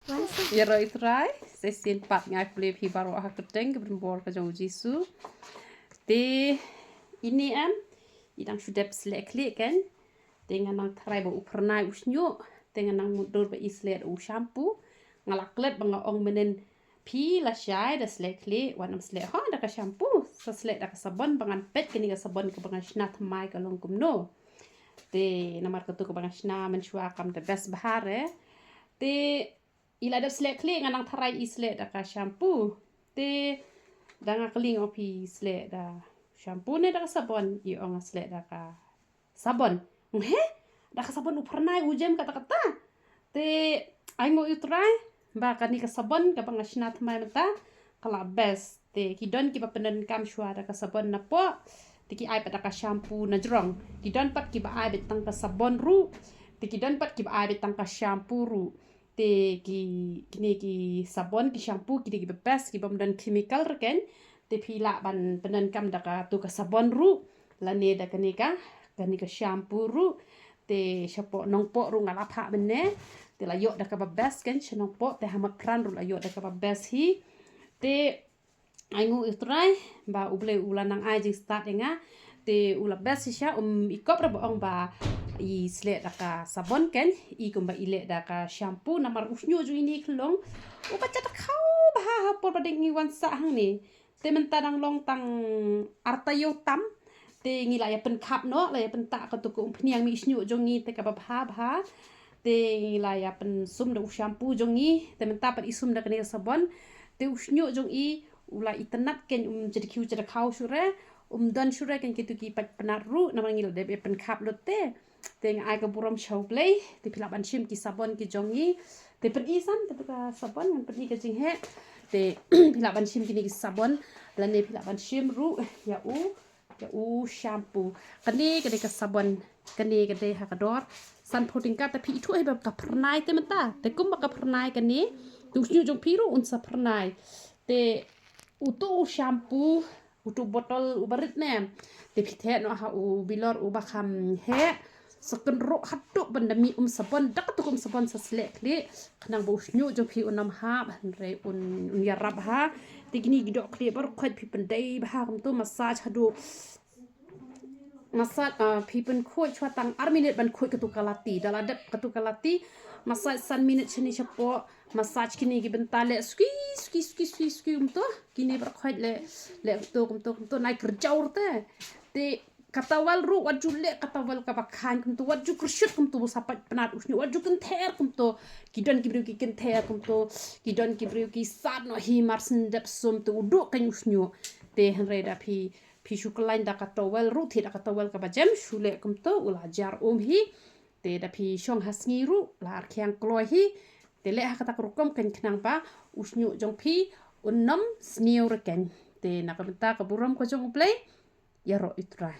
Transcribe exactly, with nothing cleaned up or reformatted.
Ïaroh i Trai, sa shisien pat nga ai khublei phi baroh ha ka kyrteng ka bor ka jong u Jisu. Te ine em, i dang shu dep sleh khlieh kan. Te nga nang tharai ba u phyrnai u shñiuh, te nga nang mutdur ba i sleh da u shampoo. Nga la klet ba nga ong mynnin phi la shai da sleh khlieh, wat nym sleh ho da ka shampoo, sa sleh da ka sabon, ba ngan peit kane ka sabon kaba nga shna thymmai ka long kumno. Te namar katu kaba nga shna mynshuwa kam da best bha re. Te i la dep sleh khlieh nga nang tharai i sleh da ka shampoo. Te da nga kylli nga ong phi sleh da shampoo ne da ka sabon, i ong nga sleh da ka sabon. He? Da ka sabon u phyrnai u jem kata kata. Te ainguh i Trai ba kane ka sabon kaba nga shna thymmai mynta ka la best. Te ki don kiba pyndonkam shuwa da ka sabon napoh, te ki ai pat da ka shampoo na jrong. Ki don pat kiba ai beit tang ka sabon ruh, te ki don pat kiba ai beit tang ka shampoo ruh. Te ki, kine ki sabon ki shampoo kine kiba best, kibym don chemical re kan. Te phi lah ban pyndonkam da katu ka sabon ruh lane da kane ka, kane ka shampoo ruh. Te shapoh Nongpoh ruh nga la phah mynne. Te la ïoh da kaba best kan sha Nongpoh, te ha Mawphran ruh la ïoh da kaba best hi. Te ainguh i Trai ba U Blei u la nang ai jingstad ïa nga. Te u la best shisha, um ikop re ba ong ba i sleh da ka sabon kan, i kumba i leh da ka shampoo, namar u shñiuh jong ine ka long uba jat khaw bha ha por ba dang ngi wan sah hangne. Te mynta dang long tang ar taïew tam. Te ngi la ïa pynkhap noh, la ïa pyntah katu ka umphniang mih shñiuh jong ngi te kaba bha bha. Te ngi la ïa pynsum da u shampoo jong ngi, te mynta pat i sum da kane ka sabon. Te u shñiuh jong i u la itynnad kan, um jyrkhiew jyrkhaw shuh re, um don shuh re kan kitu ki paid pynat ruh, namar ngi la dep ïa pynkhap lut te. Te nga ai ka burom sha U Blei, te phi lah ban shim ki sabon ki jong ngi. Te pyni san katu ka sabon, ngan pyni ka jingheh. Te phi lah ban shim kine ki sabon lane phi lah ban shim ruh ïa u, ïa u shampoo. Kane, kane ka sabon, kane ka dei ha ka dor sanphew tyngka, te phi ithuh hi ba ka phyrnai te mynta. Te kumba ka phyrnai kane, te u shñiuh jong phi ruh un sa phyrnai. Te utu u shampoo, utu botol uba rit ne, te phi theh noh ha u bilor uba kham heh. Sa kynroh haduh ban da mih um sabon, da katu ka um sabon sa sleh khlieh, khnang ba u shñiuh jong phi un ym hap, hynrei un, un ïarap ha. Te kine ki dohkhlieh baroh khoit phi pyndei bha kumto, massage haduh. Massage, ah, phi pynkhuid shuwa tang ar minit ban khuid katu ka lati. Da la dep katu ka lati, massage san minit shane shapoh. Massage kine ki bynta, leh suki, suki, suki, suki, suki kumto. Kine baroh khoit leh, leh kumto, kumto, kumto, nai kyrjaw te. Te ka towel ruh wat ju leh ka towel kaba khaiñ kumto, wat ju kyrshut kumto, ba sa paid pynat u shñiuh, wat ju kynther kumto. Ki don ki briew ki kynther kumto, ki don ki briew ki sad noh hi mar shen dep sum te u duh kan u shñiuh. Te hynrei da phi, phi shu kyllaiñ da ka towel ruh, thied da ka towel kaba jem, shu leh kumto u la jar um hi. Te da phi shong ha sngi ruh la rkhiang kloi hi. Te leh ha kata ka rukom kan khnang ba u shñiuh jong phi un ym sniew re kan. Te na ka bynta ka burom ka jong U Blei, ïaroh i Trai.